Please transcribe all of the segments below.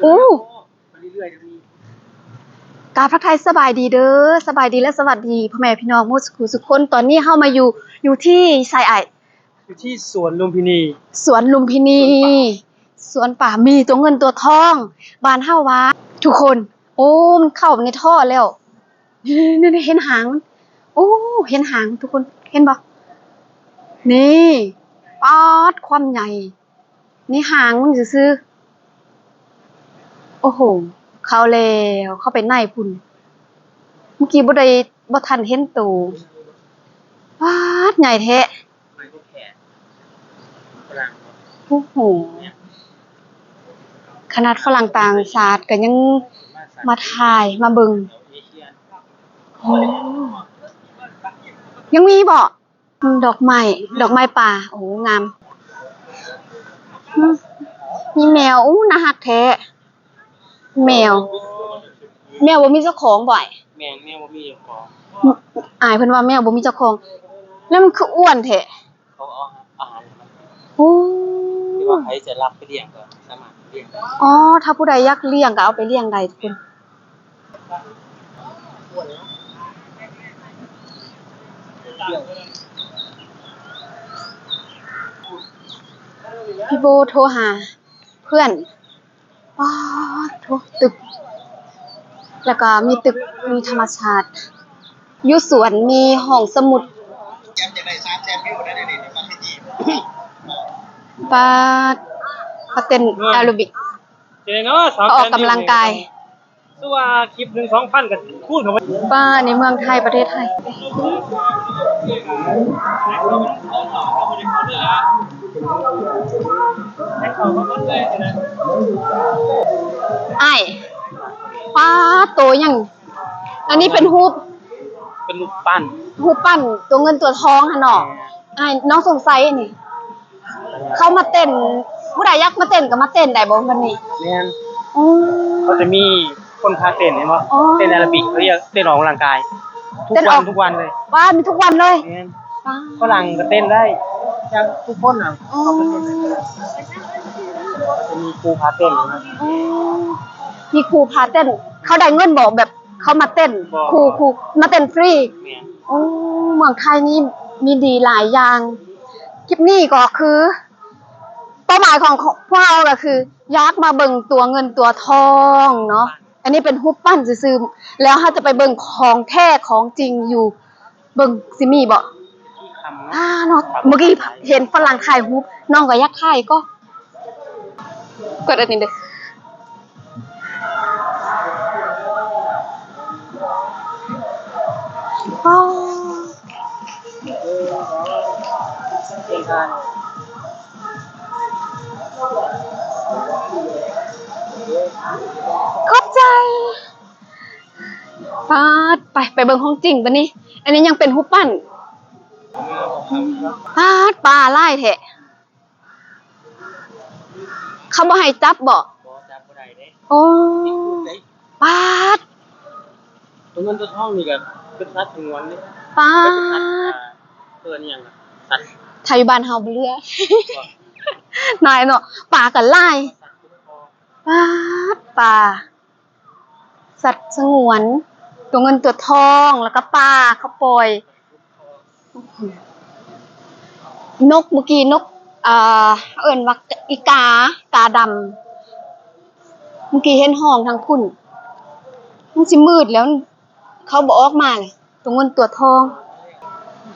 ໂອ້ ກາບທັກທາຍສະບາຍດີເດີ ສະບາຍດີ ແລະ ສະຫວັດດີພໍ່ແມ່ພີ່ນ້ອງໝົດສູ່ຜູ້ສູ່ຄົນ. ຕອນນີ້ເຮົາມາຢູ່ ຢູ່ທີ່ໃສອ້າຍ? ຢູ່ທີ່ສວນລຸມພິນີ. ສວນລຸມພິນີ ສວນປ່າ ມີຕົວເງິນຕົວທອງ ບ້ານເຮົາວ່າ ທຸກຄົນ. ໂອ້ ມັນເຂົ້າໃນທໍ່ແລ້ວ ນີ້ໆໆ ເຫັນຫາງມັນ ໂອ້ ເຫັນຫາງ ທຸກຄົນເຫັນບໍ່? ນີ້ ປາດ ຄວາມໃຫຍ່ ນີ້ຫາງມັນຊື່ໆ. ໂອ້ໂຫ ເຂົ້າແລ້ວ ເຂົ້າໄປໃນພຸ້ນ ເມື່ອກີ້ບໍ່ໄດ້ ບໍ່ທັນເຫັນໂຕ. ປາດ ໃຫຍ່ແທ້. ໂອ້ໂຫ ຂະໜາດຝຣັ່ງຕ່າງຊາດກໍຍັງມາຖ່າຍມາເບິ່ງ. ໂອ້ ຍັງມີບໍ່? ດອກໄມ້ ດອກໄມ້ປ່າ ໂອ້ ງາມ. ອືມ ມີແມວ ໂອ້ ໜ້າຮັກແທ້. ແມວ ແມວບໍ່ມີເຈົ້າຂອງບໍ? ແມ່ນ ແມວບໍ່ມີເຈົ້າຂອງ. ອ- ອ້າຍເພິ່ນວ່າແມວບໍ່ມີເຈົ້າຂອງ ແລ້ວມັນຄືອ້ວນແທ້? ເຂົາເອົາອາຫານໃຫ້ມັນ. ໂອ້ ຫຼືວ່າໃຜຈະຮັບໄປລ້ຽງກໍສາມາດລ້ຽງໄດ້. ອໍ ຖ້າຜູ້ໃດຢາກລ້ຽງກໍເອົາໄປລ້ຽງໄດ້ທຸກຄົນ. ພີ່ໂບໂທຫາເພື່ອນ. ປາດໂທ້ ຕຶກ ແລ້ວກໍມີຕຶກ ມີທຳມະຊາດ ຢູ່ສວນມີຫ້ອງສະໝຸດ. ປາດ ເຂົາເຕັ້ນແອໂຣບິກ ເຂົາອອກກຳລັງກາຍ. ຄືວ່າຄລິບໜຶ່ງສອງພັນກໍຄູນເຂົ້າໄປ. ປາດ ໃນເມືອງໄທ ປະເທດໄທ. ອ້າຍ ປາດ ໂຕຫຍັງ? ອັນນີ້ເປັນຮູບ ເປັນຮູບປັ້ນ ຮູບປັ້ນຕົວເງິນຕົວທອງຫັ້ນເນາະ. ອ້າຍ ນ້ອງສົງໄສອັນນີ້ ເຂົາມາເຕັ້ນ ຜູ້ໃດຢາກມາເຕັ້ນກໍມາເຕັ້ນໄດ້ບໍ່ບັດນີ້? ແມ່ນ ອືມ ເຂົາຈະມີຄົນພາເຕັ້ນ ເຫັນບໍ່? ອໍ ເຕັ້ນແອໂຣບິກ ເຂົາເອີ້ນເຕັ້ນອອກກຳລັງກາຍ ທຸກວັນ ເຕັ້ນອອກ ທຸກວັນເລີຍ. ວ້າ ມີທຸກວັນເລີຍ? ແມ່ນ ປາດ ຝຣັ່ງກໍເຕັ້ນໄດ້ ຈາກທຸກຄົນນະ. ອໍ ເຂົາກໍເຕັ້ນໄດ້ ຈະມີຄູພາເຕັ້ນນະ. ອໍ ມີຄູພາເຕັ້ນ ເຂົາໄດ້ເງິນບໍ່? ແບບເຂົາມາເຕັ້ນ ບໍ່ ຄູ ຄູມາເຕັ້ນຟຣີ. ແມ່ນ ໂອ້ ເມືອງໄທນີ້ມີດີຫຼາຍຢ່າງ. ຄລິບນີ້ກໍຄື ເປົ້າໝາຍຂອງ ຂອງພວກເຮົາກໍຄື ຢາກມາເບິ່ງຕົວເງິນຕົວທອງເນາະ. ອັນນີ້ເປັນຮູບປັ້ນຊື່ໆ ແລ້ວເຮົາຈະໄປເບິ່ງຂອງແທ້ຂອງຈິງຢູ່ ເບິ່ງຊິມີບໍ່? ອ່າເນາະ ເມື່ອກີ້ເຫັນຝຣັ່ງຖ່າຍຮູບ ນ້ອງກໍຢາກຖ່າຍກໍ ກົດອັນນີ້ເດີ້. ຂອບໃຈ. ປາດ ໄປ ໄປເບິ່ງຂອງຈິງບາດນີ້. ອັນນີ້ຍັງເປັນຮູບປັ້ນ. ປາດ ປາຫຼາຍແທ້. ເຂົາບໍ່ໃຫ້ຈັບບໍ? ບໍ່ ຈັບບໍ່ໄດ້ເດ້. ໂອ້ ຕິດຄຸກເດ້. ປາດ ຕົວເງິນຕົວທອງນີ້ກໍເປັນສັດສະຫງວນເດ້. ປາດ ເປັນສັດ ເອີ້ນຫຍັງ ສັດ ຖ້າຢູ່ບ້ານເຮົາບໍ່ເຫຼືອ ບໍ່ ຫຼາຍເນາະ. ປາກໍຫຼາຍ. ປາດ ປາ ສັດສະຫງວນ ຕົວເງິນຕົວທອງ ແລ້ວກໍປາເຂົາປ່ອຍ. ນົກ ເມື່ອກີ້ນົກ ເອີ ເຂົາເອີ້ນວ່າອີກາ ກາດຳ. ເມື່ອກີ້ເຫັນຮ້ອງທາງພຸ້ນ. ມັນຊິມືດແລ້ວ ເຂົາບໍ່ອອກມາເລີຍ ຕົວເງິນຕົວທອງ.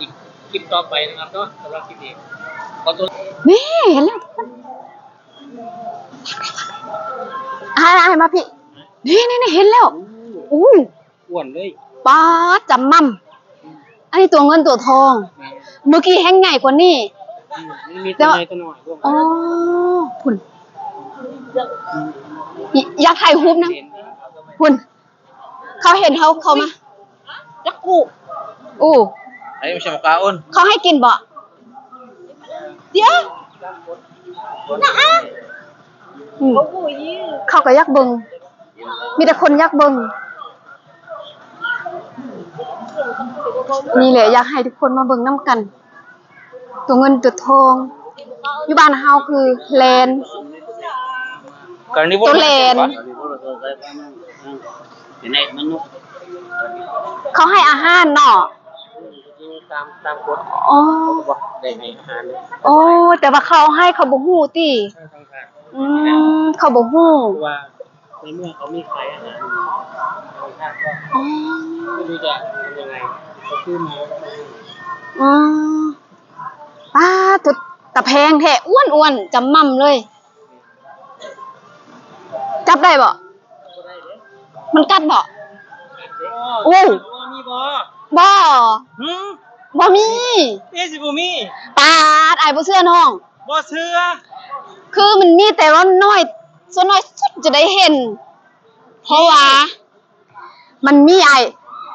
ອີກຄລິບຕໍ່ໄປນະຄັບເນາະ ສຳລັບຄລິບນີ້ຂໍຕົວ ນີ້ ເຫັນແລ້ວ ອ້າຍ ອ້າຍ ມາພີ້ ນີ້ໆໆ ເຫັນແລ້ວ. ໂອ້ ອ້ວນເລີຍ. ປາດ ຈຳໝ່ຳ ອັນນີ້ຕົວເງິນຕົວທອງ. ແມ່ນ ເມື່ອກີ້ແຮ່ງໃຫຍ່ກວ່ານີ້. ອືມ ມັນມີ ແຕ່ວ່າ ຕົວໃຫຍ່ຕົວນ້ອຍລວມກັນ. ອໍ ພຸ້ນ ອ- ຢາກຖ່າຍຮູບນຳ. ເຫັນ ພຸ້ນ ເຂົາເຫັນເຮົາເຂົ້າມາ ຈັກອູ້ ອູ້ ໃຫ້ມັນສຳກາອຸ່ນ ເຂົາໃຫ້ກິນບໍ່? ເດຍ ອືມ ເຂົາກໍຢາກເບິ່ງ ມີແຕ່ຄົນຢາກເບິ່ງ. ນີ້ແຫຼະ ຢາກໃຫ້ທຸກຄົນມາເບິ່ງນຳກັນ ຕົວເງິນຕົວທອງ. ຢູ່ບ້ານເຮົາຄືແລນ ໂຕແລ່ນ ເຂົາໃຫ້ອາຫານເນາະ ຕາມ ຕາມກົດ ອໍ ເຂົາກໍບອກໄດ້ໃຫ້ອາຫານ ອໍ ແຕ່ວ່າເຂົາໃຫ້ ເຂົາບໍ່ຮູ້ຕິ? ອືມ ເຂົາບໍ່ຮູ້ ເພາະວ່າໃນເມືອງເຂົາມີຂາຍອາຫານ ທາງທາງກໍ ອໍ ບໍ່ຮູ້ຈະເຮັດຍັງໄງ ກໍຊື້ມາ ອໍ ປາດໂທ້ ຕາແພງແທ້ ອ້ວນໆ ຈຳໝ່ຳເລີຍ. ຈັບໄດ້ບໍ່? ບໍ່ໄດ້ເດ້ ມັນກັດບໍ່? ໂອ້ ມີບໍ່? ບໍ່ ຫື ບໍ່ມີ ເອ ຊິບໍ່ມີ ປາດ ອ້າຍບໍ່ເຊື່ອນ້ອງ ບໍ່ເຊື່ອ ຄືມັນມີແຕ່ວ່ານ້ອຍ ສ່ວນນ້ອຍສຸດຈະໄດ້ເຫັນ ເພາະວ່າ ມັນມີອ້າຍ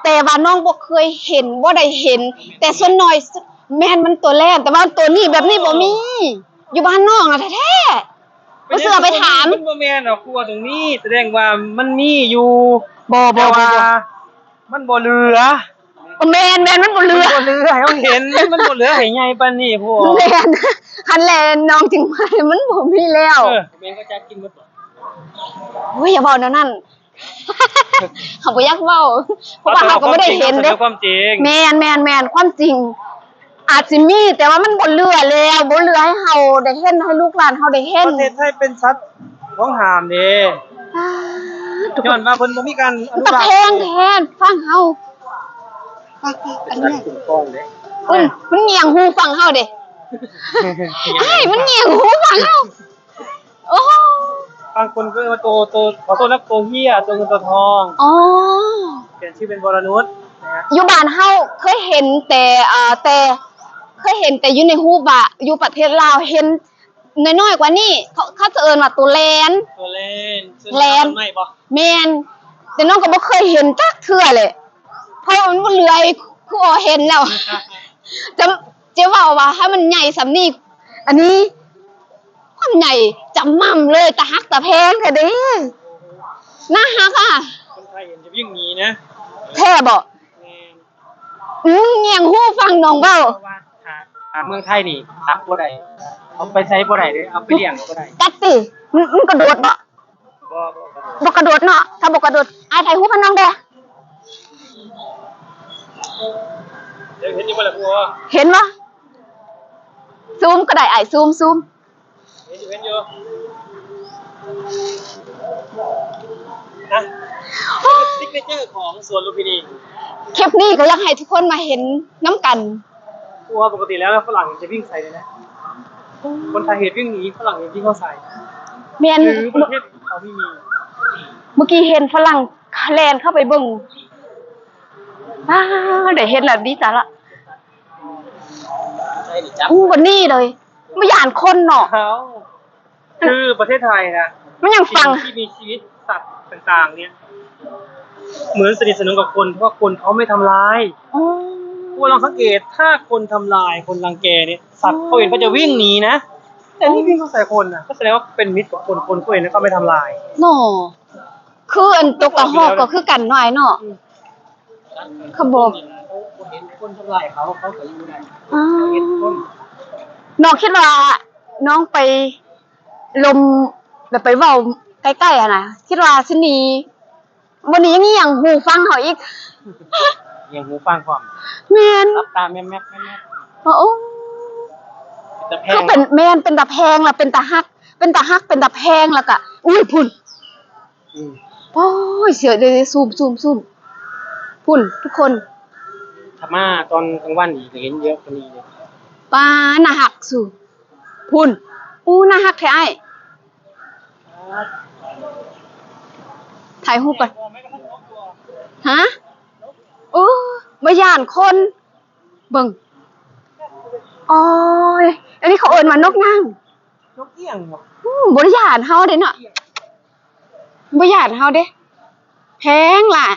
ແຕ່ວ່ານ້ອງບໍ່ເຄີຍເຫັນ ບໍ່ໄດ້ເຫັນ ແຕ່ສ່ວນນ້ອຍສຸດແມ່ນມັນໂຕແລ່ນ ແຕ່ວ່າໂຕນີ້ແບບນີ້ບໍ່ມີ ຢູ່ບ້ານນ້ອງນະແທ້ໆ ບໍ່ເຊື່ອໄປຖາມ ມັນບໍ່ແມ່ນດອກ ຄືວ່າຕົງນີ້ສະແດງວ່າມັນມີຢູ່ ບໍ່ ບໍ່ ແຕ່ວ່າ ບໍ່ ບໍ່ ມັນບໍ່ເຫຼືອ ເອີ ແມ່ນໆ ມັນບໍ່ເຫຼືອ ມັນບໍ່ເຫຼືອໃຫ້ເຮົາເຫັນ ມັນບໍ່ເຫຼືອໃຫ້ໃຫຍ່ປານນີ້ພຸ້ນ ແມ່ນ ຄັນແລ່ນນ້ອງຈຶ່ງມາ ມັນບໍ່ມີແລ້ວ ເອີ ແມ່ນເຂົາຈັບກິນໝົດບໍ່? ໂອ້ຍ ຢ່າເວົ້າແນວນັ້ນ ເຮົາບໍ່ຢາກເວົ້າ ເພາະວ່າເຮົາກໍບໍ່ໄດ້ເຫັນເດ້ ຄວາມຈິງ ແມ່ນໆໆ ຄວາມຈິງ ອາດຊິມີ ແຕ່ວ່າມັນບໍ່ເຫຼືອແລ້ວ ບໍ່ເຫຼືອໃຫ້ເຮົາໄດ້ເຫັນ ໃຫ້ລູກຫຼານເຮົາໄດ້ເຫັນ ປະເທດໄທເປັນສັດຫວງຫ້າມເດ້ ຍ້ອນວ່າເພິ່ນບໍ່ມີການອະນຸລັກ ຕາແພງແທ້ຝັ່ງເຮົາ ອັນນີ້ ເອີ ມັນຫຍັງຫູຝັ່ງເຮົາເດ້ ອ້າຍ ມັນຫຍັງຫູຝັ່ງເຮົາ. ໂອ້ ບາງຄົນກໍເອີ້ນວ່າໂຕ ໂຕ ຂໍໂທດນະ ໂຕເຫ້ຍ ໂຕເງິນໂຕທອງ ອໍ ປ່ຽນຊື່ເປັນວໍລະນຸດນະ ຢູ່ບ້ານເຮົາເຄີຍເຫັນແຕ່ ເອີ ແຕ່ເຄີຍເຫັນແຕ່ຢູ່ໃນຮູບວ່າ ຢູ່ປະເທດລາວເຫັນນ້ອຍໆກວ່ານີ້ ເຂົາ ເຂົາຈະເອີ້ນວ່າໂຕແລ່ນ ໂຕແລ່ນ ແລ່ນ ແມ່ນ ແຕ່ນ້ອງກໍບໍ່ເຄີຍເຫັນຈັກເທື່ອແຫຼະ ເພາະວ່າມັນບໍ່ເຫຼືອ ຄູອໍເຫັນແລ້ວ ຈະ ຈະເວົ້າວ່າໃຫ້ມັນໃຫຍ່ສ່ຳນີ້ ອັນນີ້ ຄວາມໃຫຍ່ຈຳໝ່ຳເລີຍ ຕາຮັກຕາແພງແທ້ເດ້ ໜ້າຮັກອະ ຄົນໄທເຫັນຈະວິ່ງໜີນະ ແທ້ບໍ່? ແມ່ນ ອືມ ຫຍັງຫູຟັງນ້ອງເວົ້າ ເພາະວ່າຫາ ຫາເມືອງໄທນີ້ ຫາບໍ່ໄດ້ ເອົາໄປໃສບໍ່ໄດ້ເດ້ ເອົາໄປລ້ຽງກໍບໍ່ໄດ້ ກັດຕິ ມັນ ມັນກະໂດດບໍ່? ບໍ່ ບໍ່ ບໍ່ກະໂດດເນາະ ຖ້າບໍ່ກະໂດດ ອ້າຍຖ່າຍຮູບໃຫ້ນ້ອງແດ່ ເຫັນຢູ່ບໍ່ລະ ເຫັນບໍ່? ຊູມກໍໄດ້ ອ້າຍ ຊູມ ຊູມ ເຫັນຢູ່ ເຫັນຢູ່ ນະ ຊິກເນເຈີຂອງສວນລຸມພິນີ ຄລິບນີ້ກໍຢາກໃຫ້ທຸກຄົນມາເຫັນນຳກັນ ເພາະວ່າປົກກະຕິແລ້ວຝຣັ່ງຈະວິ່ງໃສ່ເລີຍນະ ຄົນໄທເຫັນວິ່ງໜີ ຝຣັ່ງເຫັນວິ່ງເຂົ້າໃສ່ ແມ່ນ ຫຼືປະເທດເຂົາມີ ມີ ເມື່ອກີ້ເຫັນຝຣັ່ງແລ່ນເຂົ້າໄປເບິ່ງ ອ້າ ໄດ້ເຫັນແລ້ວດີໃຈລະ ໂອ້ ບັດນີ້ເລີຍ ບໍ່ຢ້ານຄົນເນາະ ເອົ້າ ຄືປະເທດໄທນະ ມັນຍັງຝັງ ສິ່ງທີ່ມີຊີວິດ ສັດຕ່າງໆ ເນີ້ຍ ເໝືອນສະໜິດສະໜົມກັບຄົນ ເພາະວ່າຄົນເຂົາໄມ່ທຳລາຍ ອໍ ພວກລອງສັງເກດ ຖ້າຄົນທຳລາຍ ຄົນລັງແກເນີ້ຍ ສັດ ອໍ ເຂົາເຫັນເຂົາຈະວິ່ງໜີນະ ແຕ່ນີ້ວິ່ງເຂົ້າໃສ່ຄົນນະ ກໍສະແດງວ່າເປັນມິດກັບຄົນ ຄົນເຂົາເຫັນແລ້ວເຂົາໄມ່ທຳລາຍ ເນາະ ຄືອັນຕົກກະຮອກກໍຄືກັນເນາະ ອ້າຍເນາະ ອືມ ເຂົາບອກ ເຂົາເຫັນຄົນທຳລາຍເຂົາ ເຂົາກໍຢູ່ໄດ້ ອໍ ເຂົາເຫັນຄົນ ນ້ອງຄິດວ່ານ້ອງໄປລົມ ແລ້ວໄປເວົ້າໃກ້ໆຫັ້ນນະ ຄິດວ່າຊິໜີ ບໍ່ໜີ ຍັງຫຍັງຫູຟັງເຮົາອີກ ຫຍັງຫູຟັງພ້ອມ ແມ່ນ ຫຼັບຕາແມບໆ ໂອ້ ເປັນຕາແພງ ຄືເປັນ ແມ່ນ ເປັນຕາແພງ ແລ້ວເປັນຕາຮັກ ເປັນຕາຮັກ ເປັນຕາແພງ ແລ້ວກະ ອຸ້ຍ ພຸ້ນ ອືມ ໂອ້ຍ ເສຍເດ ຊູມ ຊູມ ຊູມ ພຸ້ນ ທຸກຄົນ ຖ້າມາຕອນກາງວັນນີ້ຈະເຫັນເຍອະກວ່ານີ້ເດ້ ປາ ໜ້າຮັກສູ ພຸ້ນ ອູ້ ໜ້າຮັກແທ້ອ້າຍ ຖ່າຍຮູບກ່ອນ ຮະ ໂອ້ ບໍ່ຢ້ານຄົນ ເບິ່ງ ໂອ້ຍ ອັນນີ້ເຂົາເອີ້ນວ່ານົກຫຍັງ? ນົກອຽງບໍ? ອືມ ບໍ່ໄດ້ຢ້ານເຮົາເດ້ເນາະ ບໍ່ຢ້ານເຮົາເດ້ ແພງຫຼາຍ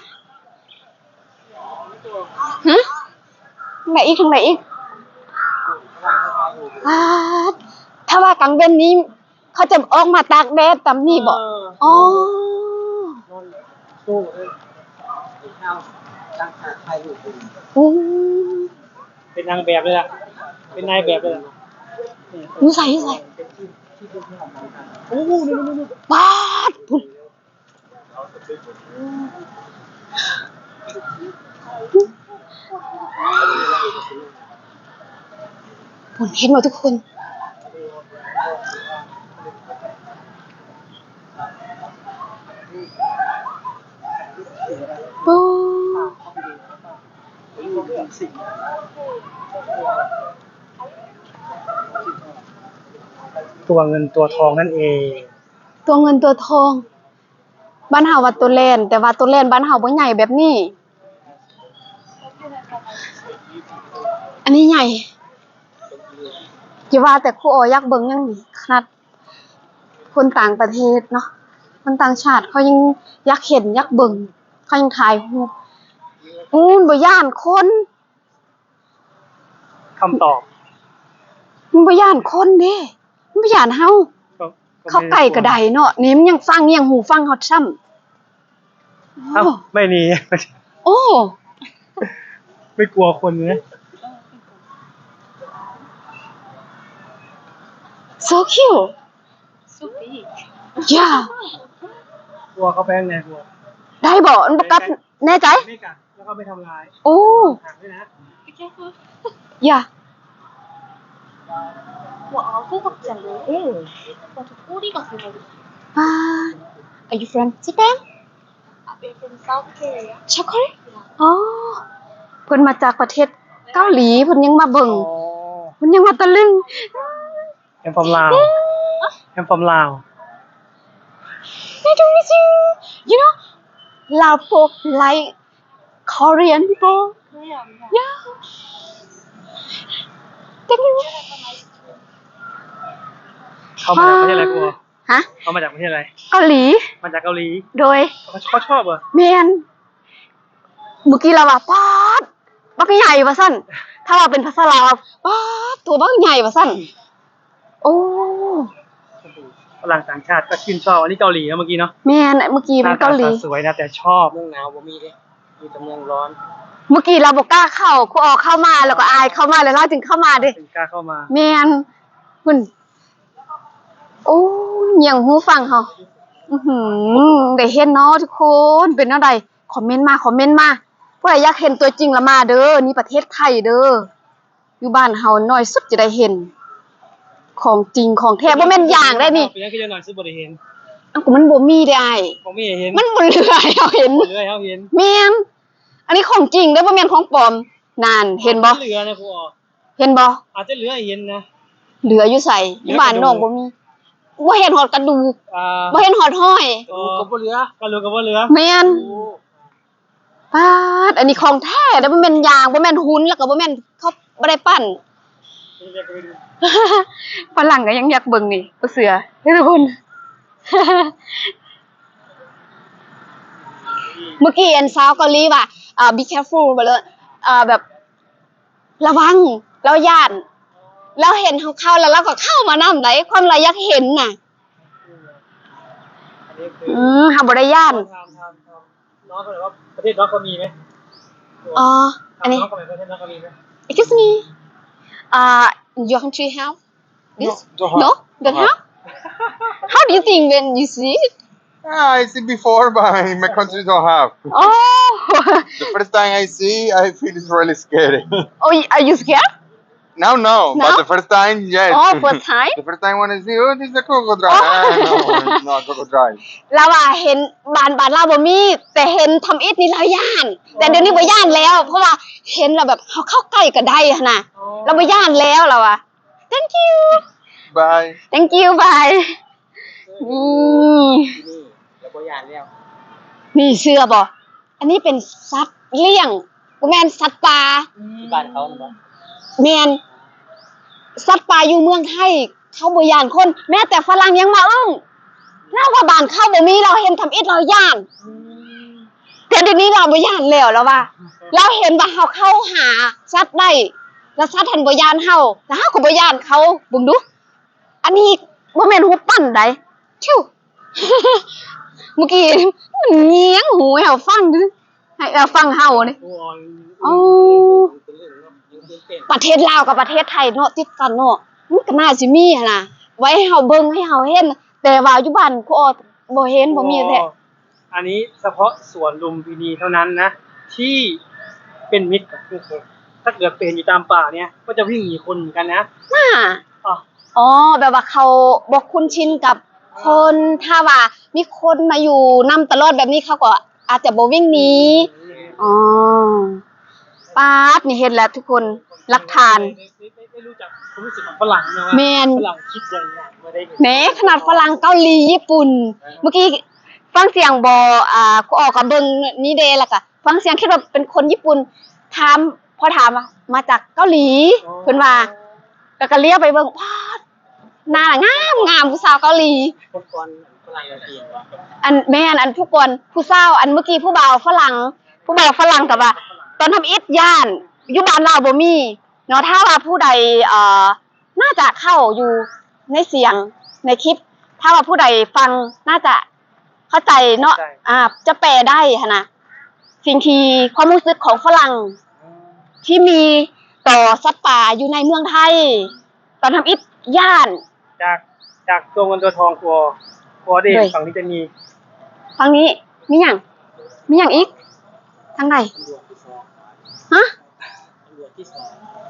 ຮະ ທາງໃດອີກ ທາງໃດອີກ ປາດ ຖ້າວ່າກາງເວັນນີ້ ເຂົາຈະອອກມາຕາກແດດຕາມນີ້ບໍ? ເອີ ອໍ ນອນໂຊເລີຍ ເອົາຕັ້ງຂາຖ່າຍຮູບ ໂອ້ ເປັນນາງແບບເລີຍລະ ເປັນນາຍແບບເລີຍລະ ຢູ່ໃສ ຢູ່ໃສ? ໂອ້ ປາດ ພຸ້ນ ພຸ້ນ ເຫັນບໍ່ທຸກຄົນ? ໂອ້ ຕົວເງິນຕົວທອງນັ້ນເອງ. ຕົວເງິນຕົວທອງ ບ້ານເຮົາວ່າຕົວແລນ ແຕ່ວ່າຕົວແລນບ້ານເຮົາບໍ່ໃຫຍ່ແບບນີ້. ອັນນີ້ໃຫຍ່. ຢ່າວ່າແຕ່ຄູອໍຢາກເບິ່ງຫຍັງນີ້ ຂະໜາດຄົນຕ່າງປະເທດເນາະ ຄົນຕ່າງຊາດເຂົາຍັງຢາກເຫັນ ຢາກເບິ່ງ ເຂົາຍັງຖ່າຍຮູບ. ໂອ້ ມັນບໍ່ຢ້ານຄົນ. ຄຳຕອບ ມັນບໍ່ຢ້ານຄົນເດ້ ມັນບໍ່ຢ້ານເຮົາ. ເຂົ້າໃກ້ກໍໄດ້ເນາະ ນີ້ມັນຍັງຟັງ ຍັງຫູຟັງເຮົາຊ້ຳ. ເອົ້າ ໂອ້ ໄມ່ໜີ ໂອ້ ໄມ່ກົວຄົນເລີຍ. So cute. So big. Yeah. ກົວເຂົາໄປທາງໃນ ກົວ ໄດ້ບໍ່? ມັນບໍ່ກັດ ແນ່ໃຈ? ແນ່ໃຈ. ແລ້ວກໍໄປທຳລາຍ ໂອ້ ຂັງດ້ວຍນະ. Be careful. Yeah. ປາດ Are you from Japan? I'm from South Korea. South Korea? ອໍ ເພິ່ນມາຈາກປະເທດເກົາຫຼີ ເພິ່ນຍັງມາເບິ່ງ ອໍ ເພິ່ນຍັງມາຕະລຶງ. I'm from Laos. I'm from Laos. Nice to meet you. You know, Lao folk like Korean people. Korean, yeah. Yeah. Thank you. ເຂົ້າມາຈາກປະເທດໃດ? ຮະ? ເຂົ້າມາຈາກປະເທດໃດ? ເກົາຫຼີ. ມາຈາກເກົາຫຼີ? ໂດຍ. ເຂົາ ເຂົາຊອບເຫາະ? ແມ່ນ. ມື້ກີ້ລາວວ່າ ປາດ ບັກໃຫຍ່ວ່າຊັ້ນ ຖ້າວ່າເປັນພາສາລາວ ປາດໂທ້ ບັກໃຫຍ່ວ່າຊັ້ນ. ໂອ້ ຝຣັ່ງຕ່າງຊາດກໍຊື່ນຊອບ. ອັນນີ້ເກົາຫຼີເນາະ ເມື່ອກີ້ເນາະ? ແມ່ນ ເມື່ອກີ້ມັນເກົາຫຼີ. ໜ້າຕາສາວສວຍນະ ແຕ່ຊອບ. ເມືອງໜາວບໍ່ມີເດ້ ມີແຕ່ເມືອງຮ້ອນ. ເມື່ອກີ້ລາວບໍ່ກ້າເຂົ້າ ຄູອໍເຂົ້າມາ ລາວກໍອາຍເຂົ້າມາ ແລ້ວລາວຈຶ່ງເຂົ້າມາເດ້. ເພິ່ນກ້າເຂົ້າມາ. ແມ່ນ ພຸ້ນ. ໂອ້ ຍຽງຫູຟັງເຮົາ. ອືຫື ໄດ້ເຫັນເນາະທຸກຄົນ ເປັນແນວໃດ? ຄອມເມັນມາ ຄອມເມັນມາ. ຜູ້ໃດຢາກເຫັນຕົວຈິງລະມາເດີ ນີ້ປະເທດໄທເດີ. ຢູ່ບ້ານເຮົາໜ້ອຍສຸດຈະໄດ້ເຫັນ ຂອງຈິງຂອງແທ້ ບໍ່ແມ່ນຢ່າງໄດ໋ນີ້. ເປັນຫຍັງຄືຢ່າງໜ້ອຍສຸດບໍ່ໄດ້ເຫັນ? ເອົ້າ ກໍມັນບໍ່ມີເດ້ອ້າຍ. ບໍ່ມີໃຫ້ເຫັນ. ມັນບໍ່ເຫຼືອໃຫ້ເຮົາເຫັນ. ບໍ່ເຫຼືອໃຫ້ເຮົາເຫັນ. ແມ່ນ. ອັນນີ້ຂອງຈິງເດີ ບໍ່ແມ່ນຂອງປອມ. ນັ້ນ ເຫັນບໍ່? ເຫຼືອນະຄູ. ເຫັນບໍ່? ອາດຈະເຫຼືອໃຫ້ເຫັນນະ. ເຫຼືອຢູ່ໃສ? ຢູ່ບ້ານນ້ອງບໍ່ມີ. ບໍ່ເຫັນຮອດກະດູກ. ອ່າ ບໍ່ເຫັນຮອດຫ້ອຍ. ກະດູກກໍບໍ່ເຫຼືອ. ກະດູກກໍບໍ່ເຫຼືອ. ແມ່ນ. ໂອ້ ປາດ ອັນນີ້ຂອງແທ້ເດີ ບໍ່ແມ່ນຢ່າງ ບໍ່ແມ່ນຫຸ່ນ ແລ້ວກໍບໍ່ແມ່ນເຂົາບໍ່ໄດ້ປັ້ນ. ຝຣັ່ງກໍຍັງຢາກເບິ່ງນີ້ ບໍ່ເຊື່ອເດີທຸກຄົນ. ເມື່ອກີ້ອັນຊາວເກົາຫຼີວ່າ ເອີ be careful ແບບ ເອີ ແບບ ລະວັງ ລາວຢ້ານ ລາວເຫັນເຮົາເຂົ້າແລ້ວ ລາວກໍເຂົ້າມານຳໄດ໋ ຄວາມລາວຢາກເຫັນນະ. ອືມ ເຮົາບໍ່ໄດ້ຢ້ານ. ນ້ອງເຂົາວ່າປະເທດນ້ອງເຂົາມີໄໝ? ອໍ ອັນນີ້ ນ້ອງເຂົາວ່າປະເທດນ້ອງເຂົາມີໄໝ? Excuse me. Uh, your country have this? No, don't have. No? Don't have? How do you think when you see it? Ah, I see before, but in my country don't have. Oh. The first time I see, I feel it's really scary. Oh, y-, are you scared? Now, no, but the first time, yes. Oh, first time? The first time when I see, oh, this is a crocodile. Ah, no, it's not a crocodile. ລາວວ່າເຫັນ ບ້ານ ບ້ານລາວບໍ່ມີ ແຕ່ເຫັນທຳອິດນີ້ລາວຢ້ານ ແຕ່ດຽວນີ້ບໍ່ຢ້ານແລ້ວ ເພາະວ່າເຫັນແລ້ວແບບເຮົາເຂົ້າໃກ້ກໍໄດ້ຫັ້ນນະ. ອໍ ລາວບໍ່ຢ້ານແລ້ວ ລາວວ່າ. Thank you. Bye. Thank you. Bye. ນີ້ ແລ້ວບໍ່ຢ້ານແລ້ວ. ນີ້ເຊື່ອບໍ່? ອັນນີ້ເປັນສັດລ້ຽງ ບໍ່ແມ່ນສັດປ່າ. ທີ່ບ້ານເຂົານັ້ນບໍ່? ແມ່ນ. ສັດປ່າຢູ່ເມືອງໄທ ເຂົາບໍ່ຢ້ານຄົນ ແມ້ແຕ່ຝຣັ່ງຍັງມາອຶ້ງ. ລາວວ່າບ້ານເຂົາບໍ່ມີ ລາວເຫັນທຳອິດລາວຢ້ານ. ອືມ ແຕ່ດຽວນີ້ລາວບໍ່ຢ້ານແລ້ວ ລາວວ່າ ລາວເຫັນວ່າເຮົາເຂົ້າຫາສັດໄດ້ ແລ້ວສັດຫັ້ນບໍ່ຢ້ານເຮົາ ແລ້ວເຮົາກໍບໍ່ຢ້ານເຂົາ. ເບິ່ງດູ ອັນນີ້ບໍ່ແມ່ນຮູບປັ້ນໃດ໋ ທິວ ເມື່ອກີ້ມັນແຍງຫູໃຫ້ເຮົາຟັງເດີ ໃຫ້ເຮົາຟັງເຮົານີ້. ໂອ້ ປະເທດລາວກັບປະເທດໄທເນາະ ຕິດກັນເນາະ ມັນກໍໜ້າຊິມີຫັ້ນນະ. ໄວ້ໃຫ້ເຮົາເບິ່ງ ໃຫ້ເຮົາເຫັນ ແຕ່ວ່າຢູ່ບ້ານຄູອໍບໍ່ເຫັນ ບໍ່ມີແທ້. ອໍ ອັນນີ້ສະເພາະສວນລຸມພິນີເທົ່ານັ້ນນະ ທີ່ເປັນມິດກັບຜູ້ຄົນ. ຖ້າເກີດໄປເຫັນຢູ່ຕາມປ່າເນຍ ກໍຈະວິ່ງໜີຄົນເໝືອນກັນນະ. ນ່າ ອໍ ອໍ ແບບວ່າເຂົາບໍ່ຄຸ້ນຊິນກັບຄົນ. ຖ້າວ່າມີຄົນມາຢູ່ນຳຕະຫຼອດແບບນີ້ ເຂົາກໍອາດຈະບໍ່ວິ່ງໜີ. ອືມ ອໍ ປາດ ນີ້ເຫັນແລ້ວທຸກຄົນ ຫຼັກຖານ. ໄດ້ ໄດ້ ໄດ້ ໄດ້ຮູ້ຈັກຄວາມຮູ້ສຶກຂອງຝຣັ່ງເນາະ ວ່າ ແມ່ນ ຝຣັ່ງຄິດຈັ່ງໃດ ວ່າໄດ້ ແມ້ຂະໜາດຝຣັ່ງເກົາຫຼີ ຍີ່ປຸ່ນ ເອີ ເມື່ອກີ້ຟັງສຽງບໍ່ ອ່າ ຄູອໍກໍເບິ່ງນີ້ເດ້ ແລ້ວກໍຟັງສຽງຄິດວ່າເປັນຄົນຍີ່ປຸ່ນ. ຖາມ ພໍຖາມວ່າມາຈາກເກົາຫຼີ ອໍ ເພິ່ນວ່າ ແລ້ວກໍລ້ຽວໄປເບິ່ງ ປາດ ໜ້າງາມໆ ຜູ້ສາວເກົາຫຼີ. ຄົນກ່ອນຝຣັ່ງອັງກິດບໍ່? ອັນ ແມ່ນ ອັນຜູ້ກ່ອນ ຜູ້ສາວ ອັນເມື່ອກີ້ຜູ້ບ່າວຝຣັ່ງ ຜູ້ບ່າວຝຣັ່ງກໍວ່າ ຕອນທຳອິດຢ້ານ ຢູ່ບ້ານລາວບໍ່ມີເນາະ. ຖ້າວ່າຜູ້ໃດ ເອີ ໜ້າຈະເຂົ້າຢູ່ໃນສຽງໃນຄລິບ ຖ້າວ່າຜູ້ໃດຟັງໜ້າຈະເຂົ້າໃຈເນາະ ເຂົ້າໃຈ ອາ ຈະແປໄດ້ຫັ້ນນະ ສິ່ງທີ່ ຄວາມຮູ້ສຶກຂອງຝຣັ່ງ ອືມ ທີ່ມີຕໍ່ສັດປ່າຢູ່ໃນເມືອງໄທ. ຕອນທຳອິດຢ້ານ ຈາກ ຈາກຕົວເງິນຕົວທອງ ຕົວ ຕົວເດ ໂດຍ ຝັ່ງນີ້ຈະມີ ຝັ່ງນີ້ມີຫຍັງ? ມີຫຍັງອີກ? ທາງໃດ? ຕຳຫຼວດທີ່ສອງ ຮະ? ຕຳຫຼວດທີ່ສອງ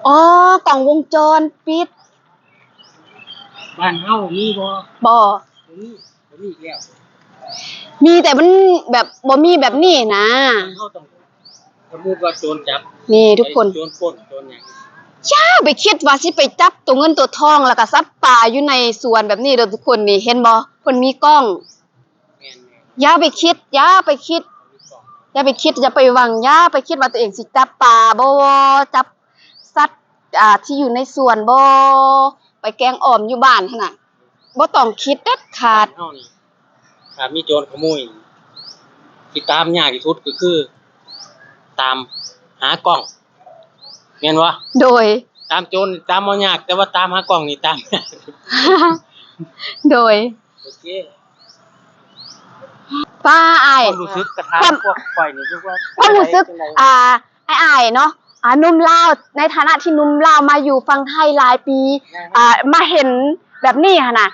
ອໍ ກ້ອງວົງຈອນປິດ. ບ້ານເຮົາມີບໍ່? ບໍ່ ບໍ່ມີ ບໍ່ມີອີກແລ້ວ. ມີແຕ່ມັນແບບບໍ່ມີແບບນີ້ນະ. ເຮົາຕ້ອງ ສົມມຸດວ່າໂຈນຈັບ ນີ້ທຸກຄົນ ໂຈນປຸ້ນ ໂຈນຫຍັງ ຢ່າໄປຄິດວ່າຊິໄປຈັບຕົວເງິນຕົວທອງ ແລ້ວກໍສັດປ່າຢູ່ໃນສວນແບບນີ້ເດີທຸກຄົນ. ນີ້ເຫັນບໍ່? ເພິ່ນມີກ້ອງ. ແມ່ນໆ ຢ່າໄປຄິດ ຢ່າໄປຄິດ ມີກ້ອງ ຢ່າໄປຄິດ ຢ່າໄປຫວັງ ຢ່າໄປຄິດວ່າຕົວເອງຊິຈັບປາບໍ່ ຈັບສັດ ອ່າ ທີ່ຢູ່ໃນສວນບໍ່ ໄປແກງອ່ອມຢູ່ບ້ານຫັ້ນນະ. ບໍ່ຕ້ອງຄິດເດັດຂາດ. ບ້ານເຮົານີ້ ຖ້າມີໂຈນຂະໂມຍ ທີ່ຕາມຍາກທີ່ສຸດກໍຄືຕາມຫາກ້ອງ ແມ່ນບໍ່? ໂດຍ ຕາມໂຈນນີ້ຕາມບໍ່ຍາກ ແຕ່ວ່າຕາມຫາກ້ອງນີ້ຕາມຍາກ. ໂດຍ ໂອເຄ ປ້າ ອ້າຍ ຄວາມຮູ້ສຶກກະຖາມ ຄວາມ ພວກຂ້ອຍນີ້ ຄືວ່າ ຄວາມຮູ້ສຶກ ຈັ່ງໃດ? ອ່າ ອ້າຍໆ ເນາະ ອ່າ ໜຸ່ມລາວ ໃນຖານະທີ່ໜຸ່ມລາວມາຢູ່ຝັ່ງໄທຫຼາຍປີ ແມ່ນ ອ່າ ມາເຫັນແບບນີ້ຫັ້ນນະ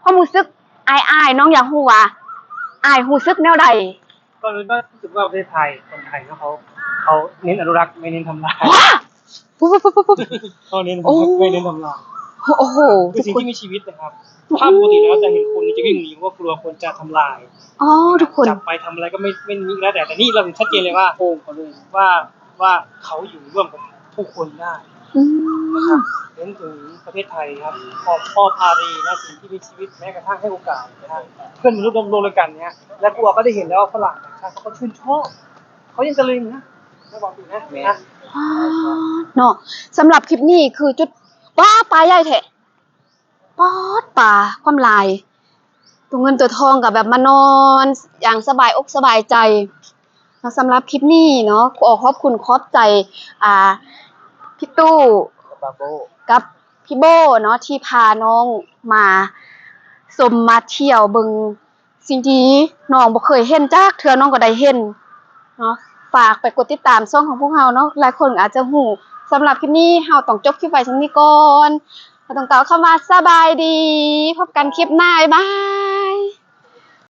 ຄວາມຮູ້ສຶກອ້າຍໆ ນ້ອງຢາກຮູ້ວ່າ ອ້າຍຮູ້ສຶກແນວໃດ? ກໍຮູ້ສຶກວ່າປະເທດໄທ ຄົນໄທເນາະ ເຂົາ ເຂົາເນັ້ນອະນຸລັກ ໄມ່ເນັ້ນທຳລາຍ. ວ້າ! ເຂົາເນັ້ນ ໂອ້ ໄມ່ເນັ້ນທຳລາຍ. ໂອ້ໂຫ ຄືສິ່ງທີ່ມີຊີວິດນະຄັບ. ຖ້າປົກກະຕິແລ້ວຈະເຫັນຄົນຈະວິ່ງໜີ ເພາະວ່າກົວຄົນຈະທຳລາຍ. ອໍ ທຸກຄົນ ຈັບໄປທຳອະໄລກໍໄມ່ ໄມ່ມີແລ້ວແຕ່ ແຕ່ນີ້ເຮົາເຫັນຊັດເຈນເລີຍວ່າ ໂອ້ ເຂົາເລີຍ ວ່າ ວ່າເຂົາຢູ່ຮ່ວມກັບຜູ້ຄົນໄດ້ ອືມ ນະຄັບ. ເຫັນເຖິງປະເທດໄທຄັບ ອອກ ອອກອາຣີນະ ສິ່ງທີ່ມີຊີວິດ ແມ້ກະທັ້ງໃຫ້ໂອກາດນະ ເພື່ອນມະນຸດຮ່ວມໂລກດ້ວຍກັນເນຍ ແລະ ພວກເຮົາກໍໄດ້ເຫັນແລ້ວວ່າຝຣັ່ງຕ່າງຊາດເຂົາກໍຊື່ນຊອບ ເຂົາຍັງຕະລຶງນະ ໃນບາງປີນະ ແມ່ນ ນະ ເນາະ. ສຳລັບຄລິບນີ້ຄືຈຸດ ວ້າ ປາໃຫຍ່ແທ້ ປາດ ປາ ຄວາມຫຼາຍ ຕົວເງິນຕົວທອງກໍແບບມານອນຢ່າງສະບາຍອົກສະບາຍໃຈເນາະ. ສຳລັບຄລິບນີ້ເນາະ ຂໍຂອບຄຸນຂອບໃຈ ອ່າ ພີ່ຕູ້ ກັບປ້າໂບ້ ກັບພີ່ໂບ້ເນາະ ທີ່ພານ້ອງມາຊົມມາທ່ຽວເບິ່ງ ສິ່ງທີ່ນ້ອງບໍ່ເຄີຍເຫັນຈັກເທື່ອ ນ້ອງກໍໄດ້ເຫັນເນາະ. ຝາກໄປກົດຕິດຕາມຊ່ອງຂອງພວກເຮົາເນາະ ຫຼາຍຄົນອາດຈະຮູ້. ສຳລັບຄລິບນີ້ເຮົາຕ້ອງຈົບຄລິບໄວ້ສ່ຳນີ້ກ່ອນ ເຮົາຕ້ອງກ່າວຄຳວ່າສະບາຍດີ ພົບກັນຄລິບໜ້າ ບາຍບາຍ.